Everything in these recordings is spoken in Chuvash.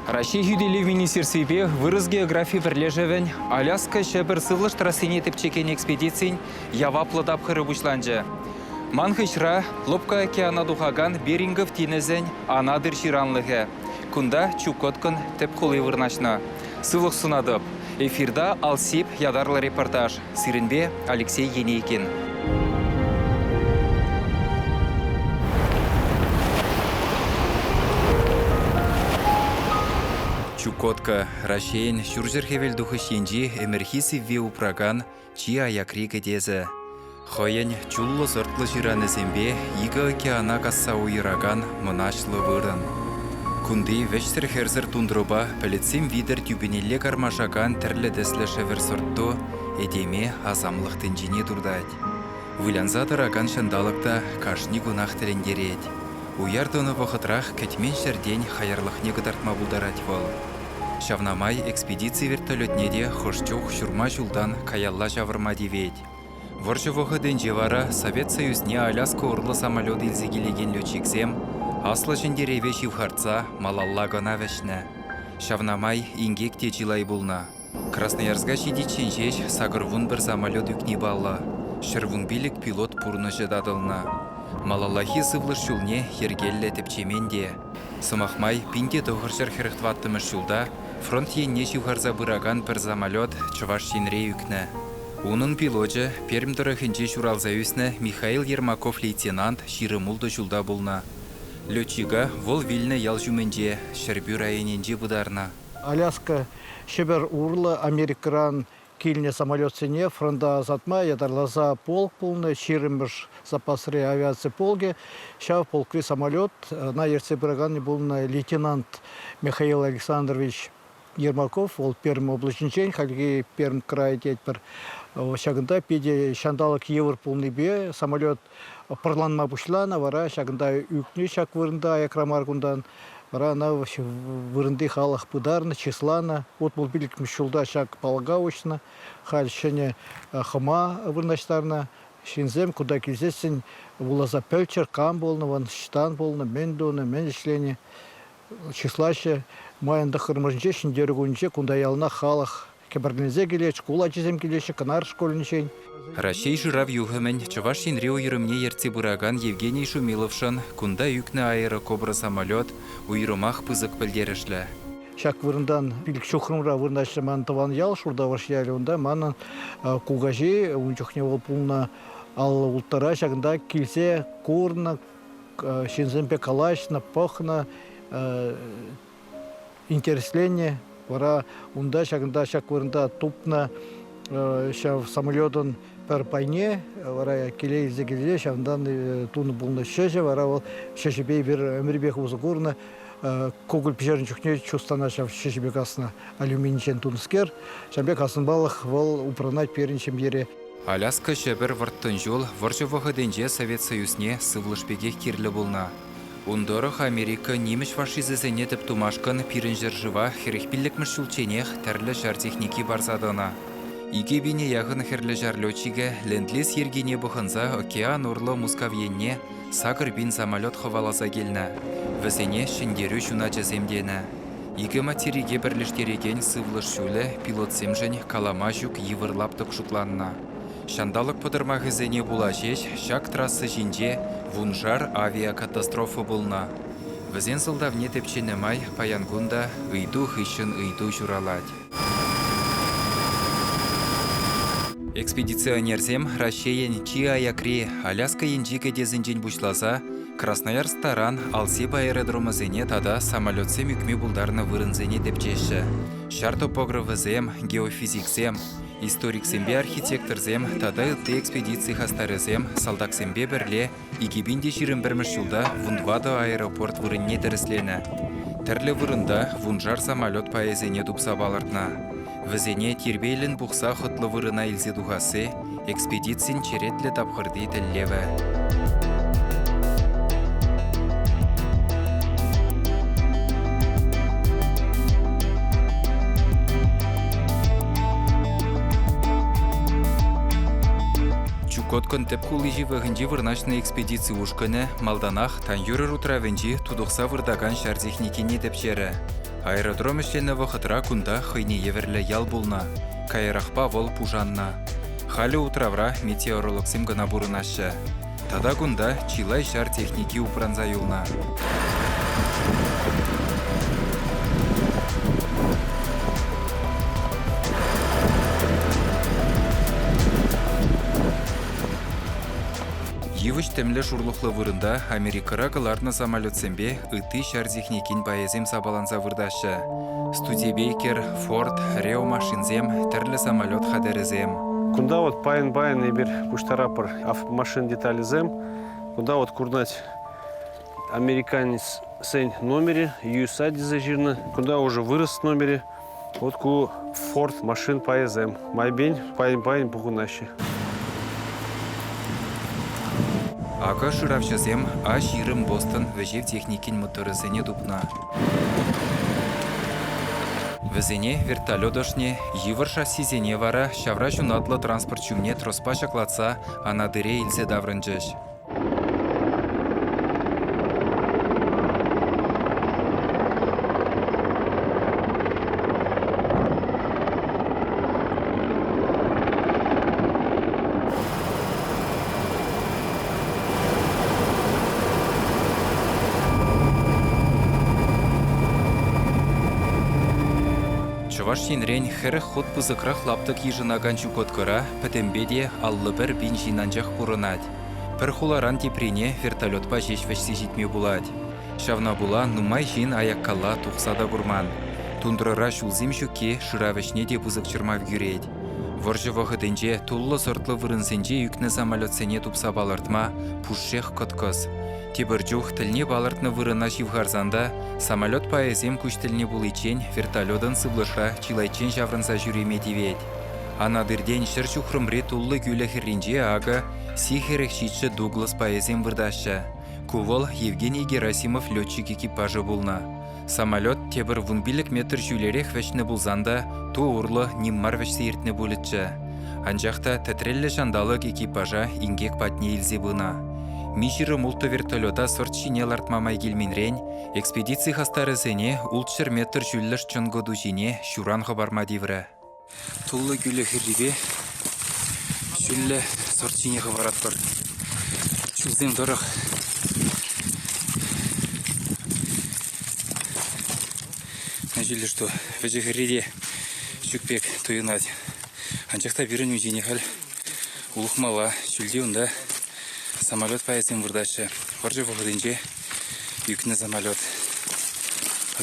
Раҫҫей хӳтӗлев министерствипе Вырӑс географи пӗрлешӗвӗн Аляска Ҫӗпӗр сывлӑш трассине тӗпчекен экспедицин яваплӑ тапхӑрӗ пуҫланчӗ. Ман хыҫра Лӑпкӑ океана тухакан Берингов тинӗсӗн Анадырь ҫыранлӑхӗ. Кунта Чукоткӑн тӗп хули вырнаҫнӑ. Сывлӑх сунатӑп. Эфирта Алсип ятарлӑ репортаж. Сирӗнпе Алексей Енейкин. Чукотка, Раҫҫейӗн ҫурҫӗр-хӗвелтухӑҫ енчи ӗмӗрхи сивве упракан чи аякри кӗтесӗ. Хӑйӗн чуллӑ-сӑртлӑ ҫыранӗсемпе икӗ океана касса уйӑракан мӑнаҫлӑ вырӑн. Кунти вӗҫсӗр-хӗрсӗр тундрӑпа пӗлӗтсем витӗр тӳпенелле кармашакан тӗрлӗ тӗслӗ шӗвӗр сӑрт-ту этеме асамлӑх тӗнчине туртать. Вылянса тӑракан ҫанталӑк та кашни кунах тӗлӗнтерет. Уяр тӑнӑ вӑхӑтрах кӗтмен ҫӗртен хаярлӑхне кӑтартма пултарать вӑл. Ҫавна май экспедици вертолетне те хӑш чух ҫурма ҫултан каялла ҫавӑрма тивет. Вӑрҫӑ вӑхӑтӗнче вара Совет Союзне Аляска урлӑ самолет илсе килекен летчиксем Аслӑ Ҫӗнтерӗве ҫывхартса малалла кӑна вӗҫнӗ. Ҫавна май инкек те чылай пулнӑ. Красноярска ҫитиччен ҫеҫ 81 самолет ӳкни паллӑ, 115 пилот пурнӑҫӗ татӑлнӑ. Малаллахи сывлӑш ҫулне йӗркеллӗ тӗпчемен те. Сӑмах май, 1944 ҫулта фронт енне ҫывхарса пыракан пӗр самолет Чӑваш Енре ӳкнӗ. Унӑн пилочӗ Пермь тӑрӑхӗнче ҫуралса ӳснӗ Михаил Ермаков лейтенант 26 ҫулта пулнӑ. Летчика вӑл вилнӗ ял ҫумӗнче, Ҫӗрпӳ районӗнче пытарнӑ. Аляска Ҫӗпӗр урлӑ Америкӑран килнӗ самолетсене фронта ӑсатма ятарласа полк пулнӑ, 20-мӗш запасри авиаци полкӗ. Ҫав полкри самолет ӑна ертсе пыраканни пулнӑ лейтенант Михаил Александрович Ермаков, вӑл Пермь облаҫӗнчен, хальхи Пермь крайӗ тетпӗр. Ҫакӑнта питӗ ҫанталӑк йывӑр пулнипе самолет пӑрланма пуҫланӑ, вара ҫакӑнта ӳкнӗ ҫак вырӑнта аякра мар кунтан. Вара ӑна вырӑнти халӑх пытарнӑ, чысланӑ. 65-мӗш ҫулта ҫак палӑка уҫнӑ. Халь ҫӗнӗ хӑма вырнаҫтарнӑ. Ҫынсем кунта килсессӗн вуласа пӗлччӗр, кам пулнӑ, вӑн ӑҫтан пулнӑ, мӗн тунӑ, мӗн ӗҫленӗ. Чыслаҫҫӗ. Майӑн тӑххӑрмӗшӗнче Ҫӗнтерӳ кунӗнче кунта яланах халӑх кӗпӗрленсе килет, шкул ачисем килеҫҫӗ Кӑнар шкулӗнчен. Раҫҫей шырав юхӑмӗн Чӑваш Енри уйрӑмне ертсе пыракан Евгений Шумиловшӑн кунта ӳкнӗ аэрокобра самолет уйрӑмах пысӑк пӗлтерӗшлӗ. Ҫак вырӑнтан пилӗк ҫухрӑмра вырнаҫрӗ ман тӑван ял, Шуртавӑш ялӗ. Унта манӑн кукаҫи, ун чухне вӑл пулнӑ 56-ра, ҫакӑнта килсе курнӑ, ҫынсемпе калаҫнӑ, пӑхнӑ, интересленнӗ. Вара унта ҫакӑнта ҫак вырӑнта тупнӑ ҫав самолетӑн пӗр пайне вара киле илсе килсе ҫавӑнтан тунӑ пулнӑ ҫӗҫӗ. Вара вӑл ҫӗҫӗпе эпир ӗмӗрӗпех усӑ курнӑ. Кукӑль пӗҫернӗ чухне чустана ҫав ҫӗҫӗпе каснӑ алюминчен тунӑскер. Ҫавӑн пек асӑнмалӑх вӑл упранать пирӗн ҫемьере. Аляска Ҫӗпӗр вӑрттӑн ҫул вӑрҫӑ вӑхӑтӗнче Совет Союзне сывлӑш пекех кирлӗ пулнӑ. Ун тӑрӑх Америка нимӗҫ фашисчӗсене тӗп тумашкӑн пирӗн ҫӗршыва 45-мӗш ҫулчченех тӗрлӗ ҫар техники парса тӑнӑ. 2000 яхӑн хӗрлӗ ҫар летчикӗ ленд-лиз йӗркине пӑхӑнса океан урлӑ Мускав енне 8000 самолет хӑваласа килнӗ. Вӗсене Ҫӗнтерӳ ҫуначӗсем тенӗ. Икӗ материке пӗрлештерекен сывлӑш ҫулӗ пилотсемшӗн калама ҫук йывӑр лаптӑк шутланнӑ. Ҫанталӑк пӑтӑрмахӗсене пула ҫеҫ ҫак трасса ҫинче вуншар авиакатастрофа пулнӑ. Вӗсен сӑлтавне тӗпченӗ май паян кун та ыйту хыҫҫӑн ыйту ҫуралать. Экспедиционерсем Раҫҫейӗн чи аякри Аляска енчи кӗтесӗнчен пуҫласа Красноярск таран Алсип аэродромӗсене тата самолетсем ӳкме пултарнӑ вырӑнсене тӗпчеҫҫӗ. Ҫар топографӗсем, геофизиксем, историксемпе архитекторсем тата ытти экспедици хастарӗсем салтаксемпе пӗрле 2021 ҫулта вунтӑватӑ аэропорт вырӑнне тӗрӗсленӗ. Тӗрлӗ вырӑнта вуншар самолет пайӗсене тупса палӑртнӑ. Вӗсене тирпейлӗн пухса хӑтлӑ вырӑна илсе тухасси экспедицин черетлӗ тапхӑрти тӗллевӗ. Чукоткӑн тӗп хули ҫывӑхӗнче вырнаҫнӑ экспедици ушкӑнӗ малтанах Таньюрӑр утравӗнчи тутӑхса выртакан ҫар техникине тӗпчерӗ. Аэродром ӗҫленӗ вӑхӑтра кунта хӑйне евӗрлӗ ял пулнӑ. Каярахпа вӑл пушаннӑ. Халӗ утравра метеорологсем кӑна пурӑнаҫҫӗ. Тата кунта чылай ҫар техники упранса юлнӑ. Йывӑҫ тӗмлӗ шурлӑхлӑ вырӑнта Америкӑра кӑларнӑ самолетсемпе ытти ҫар техникин пайӗсем сапаланса выртаҫҫӗ. Студебекер, Форд, Рео машинсем, тӗрлӗ самолет хатӗрӗсем. Кунта вот пайӑн-пайӑн эпир пуҫтарапӑр машин деталӗсем. Кунта вот курнать американецсен номерӗ, USA тесе ҫырнӑ. Кунта уже вырӑс номерӗ. Вот ку Форд машин пайӗсем. Майпен пайӑн-пайӑн пухӑнаҫҫӗ. Акӑ шыравҫӑсем А-20 Бостон вӗҫев техникин моторӗсене тупнӑ. Вӗсене вертолет ӑшне, йывӑр шассисене вара ҫавра ҫунатлӑ транспорт ҫумне троспа ҫаклатса Анадыре илсе таврӑнчӗҫ. Чӑваш Енрен 40 хут пысӑкрах лаптӑк йышӑнакан Чукоткӑра пӗтӗмпе те 51 пин ҫын анчах пурӑнать. Пӗр хуларан теприне вертолетпа ҫеҫ вӗҫсе ҫитме пулать. Ҫавна пула нумай ҫын аяккалла тухса та курман. Тундрӑра ҫулсем ҫукки шырав ӗҫне те пысӑк чӑрмав кӳрет. Вӑрҫӑ вӑхӑтӗнче туллӑ-сӑртлӑ вырӑнсенче ӳкнӗ самолетсене тупса палӑртма пушшех кӑткӑс. Тепӗр чух тӗлне палӑртнӑ вырӑна ҫывхарсан та самолет пайӗсем куҫ тӗлне пуличчен вертолетӑн сывлӑшра чылайччен ҫаврӑнса ҫӳреме тивет. Анатыртен 100 ҫухрӑмри туллӑ кӳлӗ хӗрринче акӑ Си-47 Дуглас пайӗсем выртаҫҫӗ. Ку вӑл Евгений Герасимов летчик экипажӗ пулнӑ. Самолет тепӗр 15 метр ҫӳлерех вӗҫнӗ пулсан та ту урлӑ ним мар вӗҫсе иртнӗ пулӗччӗ. Анчах та тӗтреллӗ ҫанталӑк экипажа инкек патне илсе пынӑ. Ми-26 вертолета сӑрт ҫине лартма май килменрен экспедици хастарӗсене 600 метр ҫӳллӗш чӑнкӑ ту ҫине ҫуран хӑпарма тиврӗ. Туллӑ кӳлӗ хӗррипе ҫӳллӗ сӑрт ҫине хӑпаратпӑр. Ҫулсем тӑрӑх ҫӳллӗ что вӗҫӗ хӗрри те ҫук пек туйӑнать. Анчах та пирӗн ун ҫине халь улӑхмалла. Ҫӳлте унта самолет пайӗсем выртаҫҫӗ. Вӑрҫӑ вӑхӑтӗнче ӳкнӗ самолет.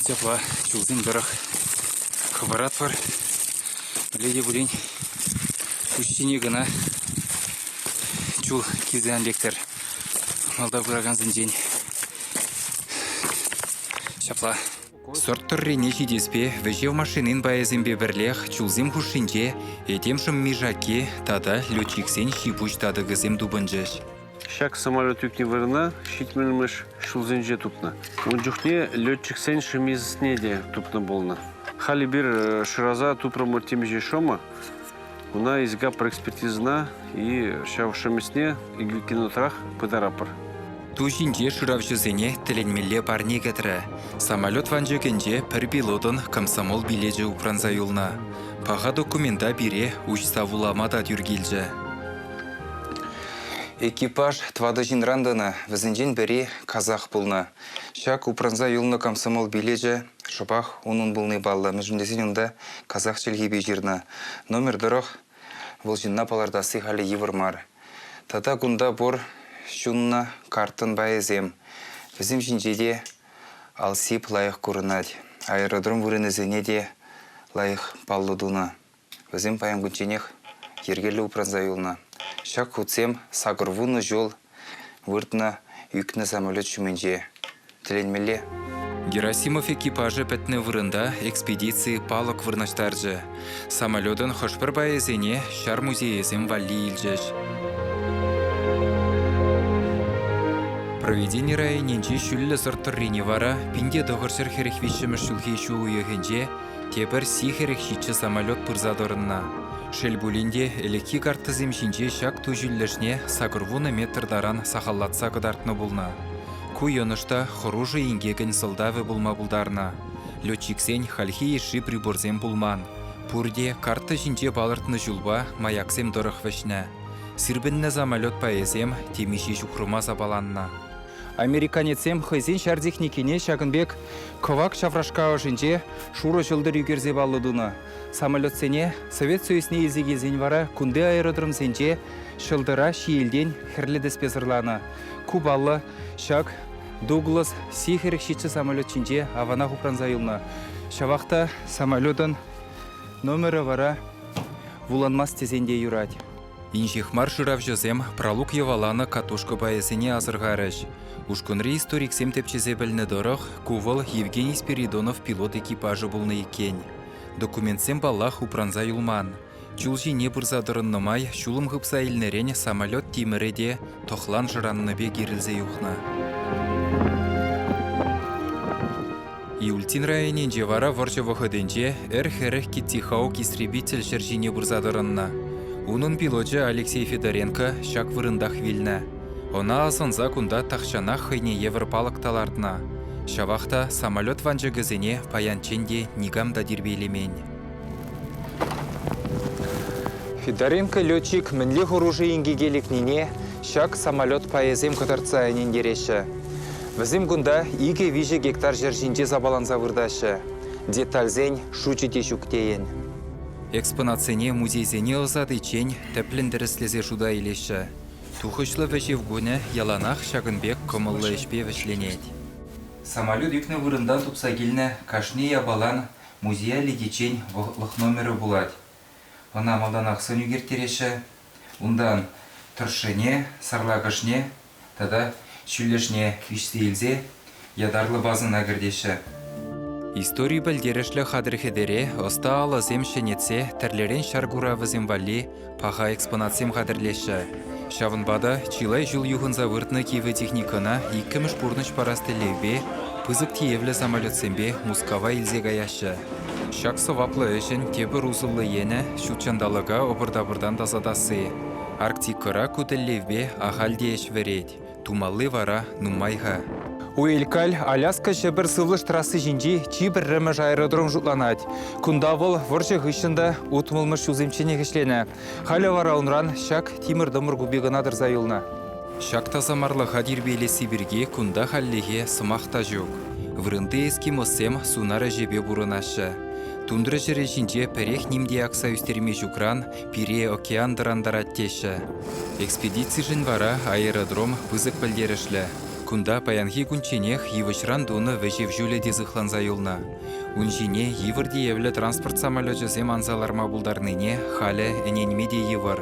Ҫапла ҫулсем тӑрӑх хӑпаратпӑр. Мӗнле те пулин пуҫ ҫине кӑна чул килсе ан лектӗр малта пыракансенчен. Ҫапла. Сӑрт тӑррине ҫитеспе вӗҫев машинин пайӗсемпе пӗрлех чулсем хушшинче этем шӑмми-шакки тата летчиксен ҫи-пуҫ татӑкӗсем тупӑнчӗҫ. Ҫак самолет ӳкнӗ вырӑна 70-мӗш ҫулсенче тупнӑ. Ун чухне летчиксен шӑммисене те тупнӑ пулнӑ. Халь эпир шыраса тупрӑмӑр темиҫе шӑмӑ. Уна изгаппӑр экспертизӑна и ҫав шӑммисне кинотрах пытарапӑр. Ту ҫинче шыравҫӑсене тӗлӗнмелле парне кӗтрӗ. Самолет ванчӑкӗнче пӗр пилотӑн комсомол билечӗ упранса юлнӑ. Паха документа пире уҫса вулама та тӳр килчӗ. Экипаж тӑватӑ ҫынран тӑнӑ, вӗсенчен пӗри казах пулнӑ. Ҫак упранса юлнӑ комсомол билечӗ шӑпах унӑн пулни паллӑ, мӗншӗн тесен унта казах чӗлхипе ҫырнӑ. Номер тӑрӑх вӑл ҫынна палӑртасси халӗ йывӑр мар. Тата кунта пур ҫуннӑ карттӑн пайӗсем. Вӗсем ҫинче те Алсип лайӑх курӑнать. Аэродром вырӑнӗсене те лайӑх паллӑ тунӑ. Вӗсем паян кунчченех йӗркеллӗ упранса юлнӑ. Ҫак хутсем 80 ҫул выртнӑ ӳкнӗ самолет ҫумӗнче. Тӗлӗнмелле. Герасимов экипажӗ пӗтнӗ вырӑнта экспедици палӑк вырнаҫтарчӗ. Самолетӑн хӑш-пӗр пайӗсене ҫар музейӗсем валли илчӗҫ. Проведени районӗнчи ҫӳллӗ сӑрт тӑррине вара 1943 ҫулхи ҫу уйӑхӗнче Тепӗр Си-47 самолет пырса тӑрӑннӑ. Шел пулин те, ӗлӗкхи карттӑсем ҫинче ҫак ту ҫӳллӗшне 80 метр таран сахаллатса кӑтартнӑ пулнӑ. Ку йӑнӑш та хӑрушӑ инкекӗн сӑлтавӗ пулма пултарнӑ. Летчиксен хальхи йышши приборсем пулман. Пурте карттӑ ҫинче палӑртнӑ ҫулпа маяксем тӑрӑх вӗҫнӗ. Сирпӗннӗ самолет пайӗсем темиҫе ҫухрӑма сапаланнӑ. Американецсем хӑйсен ҫар техникине ҫакӑн пек кӑвак ҫаврашка ӑшӗнче шурӑ ҫӑлтӑр ӳкерсе паллӑ тунӑ. Самолетсене Совет Союзне илсе килсен вара кунти аэродромсенче ҫӑлтӑра ҫиелтен хӗрлӗ тӗспе сӑрланӑ. Ку паллӑ, ҫак Дуглас Си-47 самолет ҫинче аванах упранса юлнӑ. Ҫавах та самолетӑн номерӗ вара вуланмасть тесен те юрать. Инҫех мар шыравҫӑсем пралук йӑваланӑ катушка пайӗсене асӑрхарӗҫ. Ушкӑнри историксем тӗпчесе пӗлнӗ тӑрӑх, ку вӑл Евгений Спиридонов пилот экипажӗ пулнӑ иккен. Документсем, паллах, упранса юлман. Чул ҫине пырса тӑрӑннӑ май ҫулӑм хыпса илнӗрен самолет тимӗрӗ те тӑхлан шӑраннӑ пек ирӗлсе юхнӑ. Иультин районӗнче вара вӑрҫӑ вӑхӑтӗнче Р-40 Китти-Хаук истребитель ҫӗр ҫине пырса тӑрӑннӑ. Унӑн пилочӗ Алексей Федоренко ҫак вырӑнтах вилнӗ. Ӑна асӑнса кунта тахҫанах хӑйне евӗр палӑк та лартнӑ. Ҫавах та самолет ванчӑкӗсене паянччен те никам та тирпейлемен. Федоренко летчик мӗнле хӑрушӑ инкеке лекнине ҫак самолет пайӗсем кӑтартса ӗнентереҫҫӗ. Вӗсем кунта 2-3 гектар ҫӗр ҫинче сапаланса выртаҫҫӗ. Детальсен шучӗ те ҫук тейӗн. Экспонатсене музейсене ӑсатиччен тӗплӗн тӗрӗслесе шута илеҫҫӗ. Тухӑҫлӑ вӗҫев кунӗ яланах ҫакӑн пек кӑмӑллӑ ӗҫпе вӗҫленет. Самолет ӳкнӗ вырӑнтан тупса килнӗ кашни япалан музея лекиччен вӑхӑтлӑх номерӗ пулать. Ӑна малтанах сӑн ӳкерттереҫҫӗ, унтан тӑршшӗне, сарлакӑшне тата ҫӳллӗшне виҫсе илсе ятарлӑ базӑна кӗртеҫҫӗ. Истори пӗлтерӗшлӗ хатӗр-хӗтӗре ӑста алӑсем ҫӗнетсе тӗрлӗрен ҫар куравӗсем валли паха экспонатсем хатӗрлеҫҫӗ. Ҫавӑнпа та чылай ҫул юхӑнса выртнӑ кивӗ техникӑна иккӗмӗш пурнӑҫ парас тӗллевпе пысӑк тиевлӗ самолетсемпе Мускава илсе каяҫҫӗ. Ҫак сӑваплӑ ӗҫӗн тепӗр усӑллӑ енӗ ҫут ҫанталӑка ӑпӑр-тапӑртан тасатасси. Арктикӑра ку тӗллевпе ахаль те ӗҫ вӗрет. Тумалли вара нумай-ха. Уэлькаль Аляска Ҫӗпӗр сывлӑш трасси ҫинчи чи пӗрремӗш аэродром шутланать. Кунта вӑл вӑрҫӑ хыҫҫӑн та утмӑлмӗш ҫулсемчченех ӗҫленӗ. Халӗ вара унран ҫак тимӗр-тӑмӑр купи кӑна тӑрса юлнӑ. Ҫак тасамарлӑха тирпейлесси пирки кунта хальлӗхе сӑмах та ҫук. Вырӑнти эскимоссем сунар ӗҫӗпе пурӑнаҫҫӗ. Тундра ҫӗрӗ ҫинче пӗрех ним те акса ӳстерме ҫукран пире океан тӑрантарать теҫҫӗ. Экспедицишӗн вара аэродром пысӑк пӗлтерӗшлӗ. Кунта паянхи кунчченех йывӑҫран тунӑ вӗҫев ҫулӗ те сыхланса юлнӑ. Ун ҫине йывӑр тиевлӗ транспорт самолечӗсем анса ларма пултарнине халӗ ӗненме те йывӑр.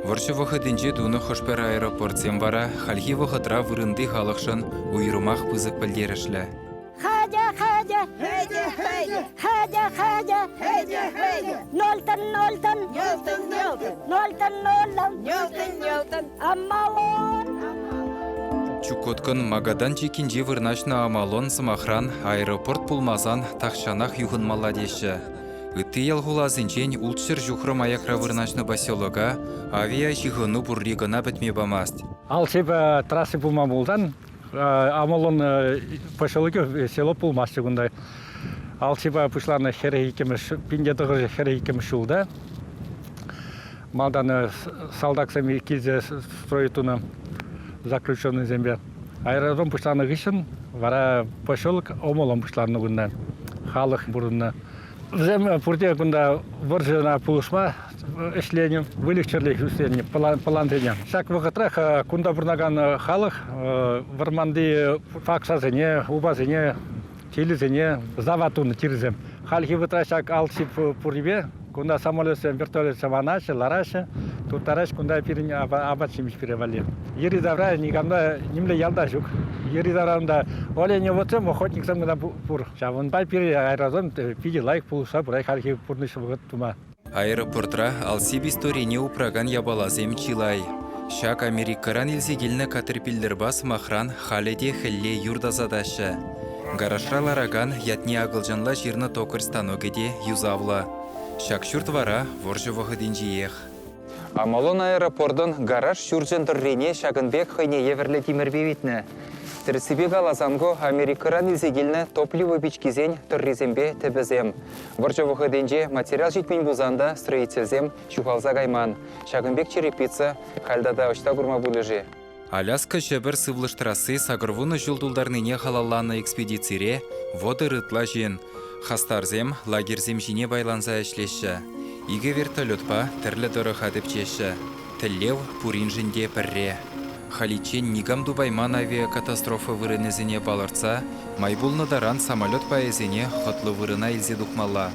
Вӑрҫӑ вӑхӑтӗнче тунӑ хӑш-пӗр аэропортсем вара хальхи вӑхӑтра вырӑнти халӑхшӑн уйрӑмах пысӑк пӗлтерӗшлӗ. Хадя, хадя, хадя, хадя, хадя, хадя, хадя, хадя, нолтан, нолтан, нолтан, нолтан, нолтан, нолтан, нолтан, нолтан, Амалон. Чукоткӑн Магадан чиккинче вырнаҫнӑ Амалон сӑмахран аэропорт пулмасан тахҫанах юхӑнмалла теҫҫӗ. Ытти ял-хуласенчен 600 ҫухрӑм аякра вырнаҫнӑ поселока авиаҫыхӑну пурри кӑна пӗтме памасть. Алсипа трасси пулман пулсан Амалон поселокӗ село пулмастчӗ кунта. Алсипа пуҫланӑ 42-мӗш, 1942-мӗш ҫулта. Малтан салтаксем килсе строй тунӑ заключенныйсемпе. Аэродром пуҫланнӑ хыҫҫӑн вара поселок Омолон пуҫланнӑ кунта. Халӑх пурӑннӑ. Вӗсем пурте кунта вӑрҫӑна пулӑшма ӗҫленӗ, выльӑх-чӗрлӗх ӳстернӗ пӑлансене. Ҫак вӑхӑтрах кунта пурӑнакан халӑх вӑрманти пакшасене, упасене, тилӗсене зава тунӑ тирсем. Хальхи вӑхӑтра ҫак алсип пуррипе кунта самолетсем, вертолетсем анаҫҫӗ, лараҫҫӗ, турттараҫҫӗ кунта пирӗн апат-ҫимӗҫ пире валли. Йӗри-тавра никам та нимле ялта ҫук. Йӗри-тавра унта оленеводсем, охотниксем кӑна пур. Ҫавӑнпа пире аэродром питӗ лайӑх пулӑшса пырать хальхи пурнӑҫ вӑхӑт тума. Аэропортра Алсиб историне упракан япаласем чылай. Ҫак Америкӑран илсе килнӗ катерпиллерпа, сӑмахран, халӗ те хӗлле юр тасатаҫҫӗ. Гаражра ларакан ятне акӑлчанла ҫырнӑ токарь станокӗ те юсавлӑ. Ҫак ҫурт вара вӑрҫӑ вӑхӑтӗнчиех. Омолон аэропортӑн гараж ҫурчӗн тӑррине ҫакӑн пек хӑйне евӗрлӗ тимӗрпе витнӗ. Тӗрӗссипе каласан ку Америкӑран илсе килнӗ топливо пичкисен тӑррисемпе тӗпӗсем. Вӑрҫӑ вӑхӑтӗнче материал ҫитмен пулсан та строительсем ҫухалса кайман. Ҫакӑн пек черепица халь тата ӑҫта курма пулӗ-ши? Аляска Ҫӗпӗр сывлӑш трасси 80 ҫул тултарнине халалланӑ экспедицире 30 ытла ҫын. Хастарсем лагерьсем ҫине пайланса ӗҫлеҫҫӗ. Икӗ вертолетпа тӗрлӗ тӑрӑха тӗпчеҫҫӗ. Тӗллев пуриншӗн те пӗрре. Халиччен никам тупайман авиакатастрофа вырӑнӗсене палӑртса май пулнӑ таран самолет пайӗсене хӑтлӑ вырӑна илсе тухмалла.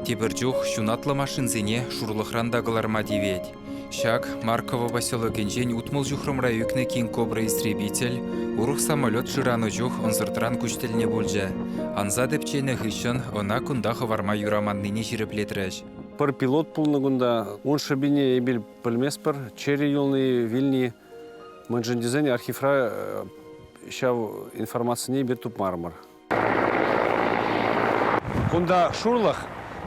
Тепӗр чух ҫунатлӑ машинсене шурлӑхран та кӑларма тивет. Ҫак Марково поселокӗнчен 60 ҫухрӑмра ӳкнӗ Кинг Кобра истребитель урӑх самолет шыранӑ чух ӑнсӑртран куҫ тӗлне пулчӗ. Анса тӗпченӗ хыҫҫӑн ӑна кунта хӑварма юраманнине ҫирӗплетрӗҫ. Пӗр пилот пулнӑ кунта. Ун шӑпине эпир пӗлместпӗр. Чӗрӗ юлни, вилни. Мӗншӗн тесен архивра ҫав информацине эпир тупмарӑмӑр. Кунта шурлӑх.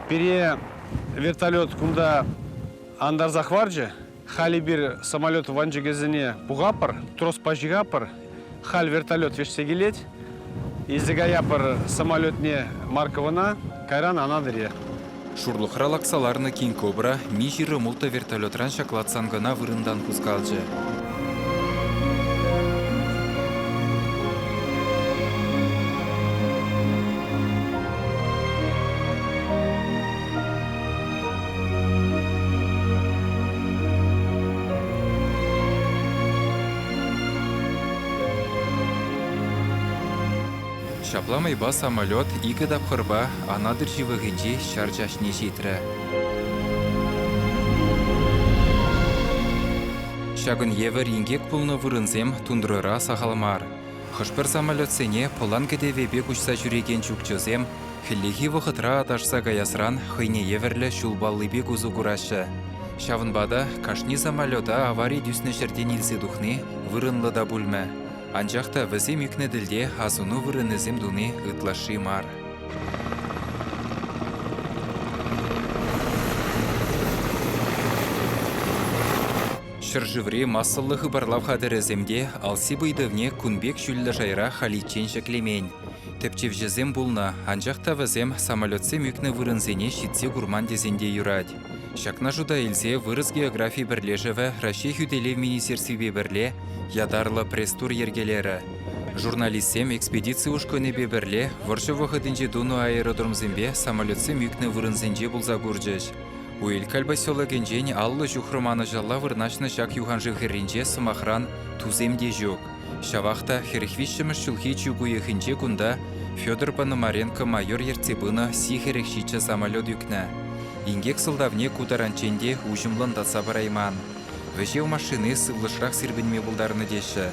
Пире вертолет кунта антарса хӑварчӗ. Халь эпир самолет ванчӑкӗсене пухапӑр, троспа ҫыхапӑр. Халь вертолет вӗҫсе килет. Илсе каяпӑр самолетне Марковӑна, кайран Анадыре. Шурлӑхра лакса ларнӑ Кинг Кобра Ми-26 вертолетран ҫаклатсан кӑна вырӑнтан хускалчӗ. Ҫапла майпа самолет икӗ тапхӑрпа Анадырь ҫывӑхӗнчи ҫар чаҫне ҫитрӗ. Ҫакӑн евӗр инкек пулнӑ вырӑнсем тундрӑра сахал мар. Хӑш-пӗр самолетсене пӑлан кӗтӗвӗпе куҫса ҫӳрекен чукчӑсем хӗллехи вӑхӑтра аташса каясран хӑйне евӗрлӗ ҫул палли пек усӑ кураҫҫӗ. Ҫавӑнпа та кашни самолета авари тӳснӗ ҫӗртен илсе тухни вырӑнлӑ та пулмӗ. Анчах та вӗсем ӳкнӗ тӗлте асӑну вырӑнӗсем туни ытлашши мар. Ҫӗршыври массӑллӑ хыпарлав хатӗрӗсем те Алсип ыйтӑвне кун пек ҫӳллӗ шайра халиччен ҫӗклемен. Тӗпчевҫӗсем пулнӑ, анчах та вӗсем самолетсем ӳкнӗ вырӑнсене ҫитсе курман тесен те юрать. Ҫакна шута илсе Вырӑс географи пӗрлешӗвӗ Раҫҫей хӳтӗлев министерствипе пӗрле ятарлӑ пресс-тур йӗркелерӗ. Журналистсем экспедици ушкӑнӗпе пӗрле вӑрҫӑ вӑхӑтӗнче тунӑ аэродромсемпе самолетсем ӳкнӗ вырӑнсенче пулса курчӗҫ. Уилькаль поселокӗнчен 50 ҫухрӑм анӑҫалла вырнаҫнӑ ҫак юханшыв хӗрринче, сӑмахран, тусем те ҫук. Ҫавах та 43-мӗш ҫулхи чӳк уйӑхӗнче кунта Федор Пономаренко майор ертсе пынӑ Си-47 самолет ӳкнӗ. Инкек сӑлтавне ку таранччен те уҫӑмлӑн татса парайман. Вӗҫев машини сывлӑшрах сирпӗнме пултарнӑ теҫҫӗ.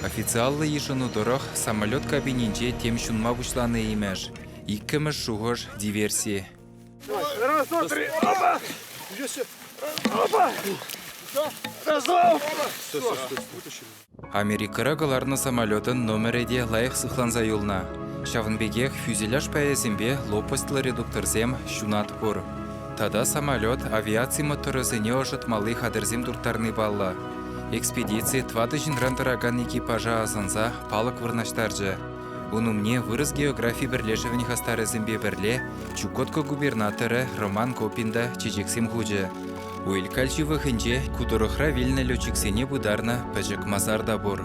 Официаллӑ йышӑну тӑрӑх, самолет кабининче тем ҫунма пуҫланӑ имӗш. Иккӗмӗш шухӑш – диверси. Раз, два, три, опа! Опа! Раз, два, опа! Америкӑра кӑларнӑ самолетӑн номерӗ те лайӑх сыхланса юлнӑ. Ҫавӑн пекех фюзеляж пайӗсемпе лопастьлӑ редукторсем, ҫунат пур. Тата самолет авиаци моторӗсене ӑшӑтмалли хатӗрсем турттарни паллӑ. Экспедици тӑватӑ ҫынран тӑракан экипажа асӑнса палӑк вырнаҫтарчӗ. Ун умне Вырӑс географи пӗрлешӗвӗн хастарӗсемпе пӗрле Чукотка губернаторӗ Роман Копин та чечексем хучӗ. Уилькаль ҫывӑхӗнче ку тӑрӑхра вилнӗ летчиксене пытарнӑ пӗчӗк масар та пур.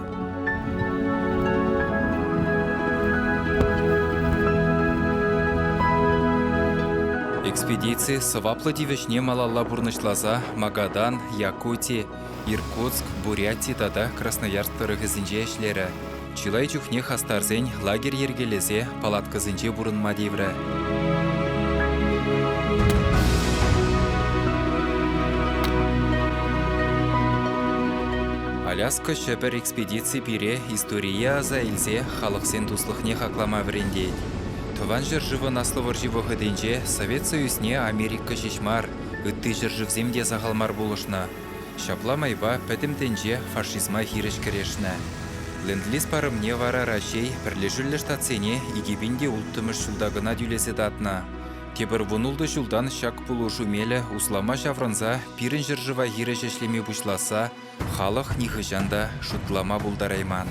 Экспедици сӑваплӑ тивӗҫне малалла пурнӑҫласа Магадан, Якути, Иркутск, Буряти тата Красноярск тӑрӑхӗсенче ӗҫлерӗ. Чылай чухне хастарсен лагерь йӗркелесе палаткӑсенче пурӑнма тиврӗ. Аляска Ҫӗпӗр экспедици пире историе аса илсе халӑхсен туслӑхне хаклама вӗрентет. Тӑван ҫӗршывӑн Аслӑ вӑрҫи вӑхӑтӗнче Совет Союзне Америка ҫеҫ мар, ытти ҫӗршывсем те сахал мар пулӑшнӑ. Ҫапла майпа пӗтӗм тӗнче фашизма хирӗҫ кӗрешнӗ. Ленд-лиз парӑмне вара Раҫҫей Пӗрлешӳллӗ Штатсене 2006 ҫулта кӑна тӳлесе татнӑ. Тепӗр вунултӑ ҫултан ҫак пулӑшу мелӗ услама ҫаврӑнса пирӗн ҫӗршыва хирӗҫ ӗҫлеме пуҫласса халӑх нихӑҫан та шутлама пултарайман.